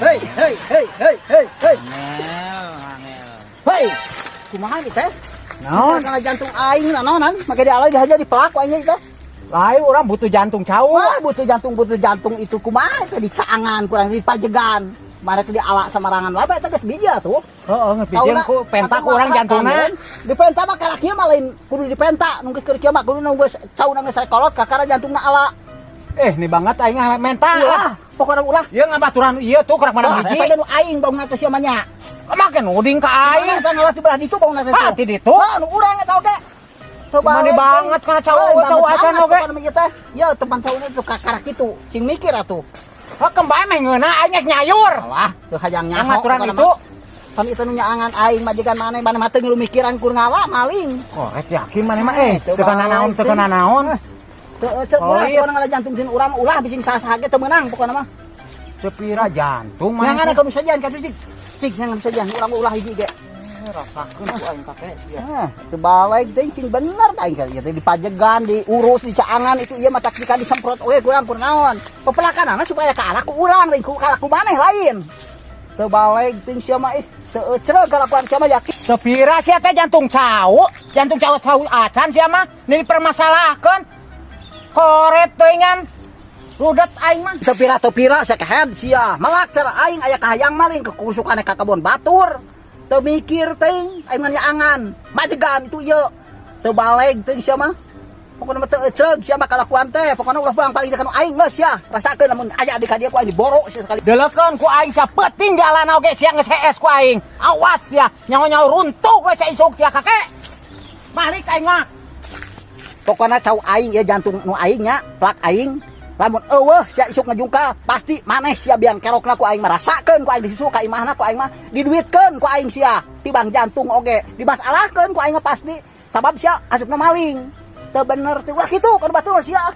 Hei, hei, hei, hei, hei, hei. Angel, angel. Hei. Kumaha ieu teh? Naon? Karena jantung aing naonan, make dialai dihaja dipelak ku aing teh. Lain urang butuh jantung cau. Wah, butuh jantung itu kumaha itu dicaangan kurang dipajegan. Mereka diala samarangan wae eta geus bija tuh. Heeh, geus bijieun ku penta ku urang jantungna. Dipenta mah kalah kieu mah lain kudu dipenta, nu geus keur kieu mah kudu nu geus cauna geus rekolot kakara jantungna ala. Eh, ini banget aing mah menta. Ulah, pokona ulah. Ieu ngabaturan ieu tuh kerak mana Wah, hiji. eta ge nu aing baungna teh sia mah nya. Make nuding ka Aing aing. eta ngalah di belah ditu baungna teh. Ah, ti ditu. Wah, nu urang eta oge. Mani banget kana cau cau acan oge. Pokona ieu teh. Ya tempat cauna itu kakara kitu. Cing mikir atuh. Hah, kembali mah ngeunah aing rek nyayur. Alah, teu hayang Yang nyaho. ngaturan Pokona itu. mah. Pan itu nu nyaangan aing majikan maneh, maneh mah teu ngilu mikiran kur ngala maling. Koret yakin maneh mah eh Teu teu kana naon, teu kana naon. Teu cek ulah Pelit. Pokona ngala jantung sin urang ulah bising saha-saha ge teu meunang pokona mah. Sepira jantung maneh. Nyangan ka sajian ka cik. Cik nyangan sajian urang ulah hiji ge. Rasakeun ku aing kakek sia. Hah, teu balik teh cing bener aing ka ieu teh dipajegan, diurus, dicaangan itu ieu mah taktika disemprot oge kurang kur naon. Pepelakanana supaya ka anak ku urang lain ku kalaku maneh lain. Teu balik teh sia mah ih, teu ecreg kalakuan sia mah yakin. Sepira sia teh jantung cau cau acan sia mah ini dipermasalahkeun. Koret teuingan. Rudet aing mah. Teu pira sakehead sia. Malak cara aing aya kahayang maling kekusukan ka kebon batur. Teu mikir teuing aing mah nyaangan. Majegan itu ieu. Teu baleg teuing sia mah. Pokona mah teu ecreg sia mah kalakuan teh. Pokona ulah pulang paling ka nu aing geus sia. Rasakeun lamun aya di ka dieu ku aing diboro sia sekali. Delekeun ku aing sapeting jalan oge sia geus hees ku aing. Awas sia, nyaho-nyaho runtuh we sia isuk sia kakek. Balik aing mah. Pokona cau aing ieu jantung nu aing nya, plak aing. Lamun eueuh sia isuk ngajungkal, pasti maneh sia biang kerokna ku aing merasakeun ku aing disusul ka imahna ku aing mah diduitkeun ku aing sia tibang jantung oge dimasalahkeun ku aing mah pasti sabab sia asupna maling. Teu bener teh wah kitu ka batur sia.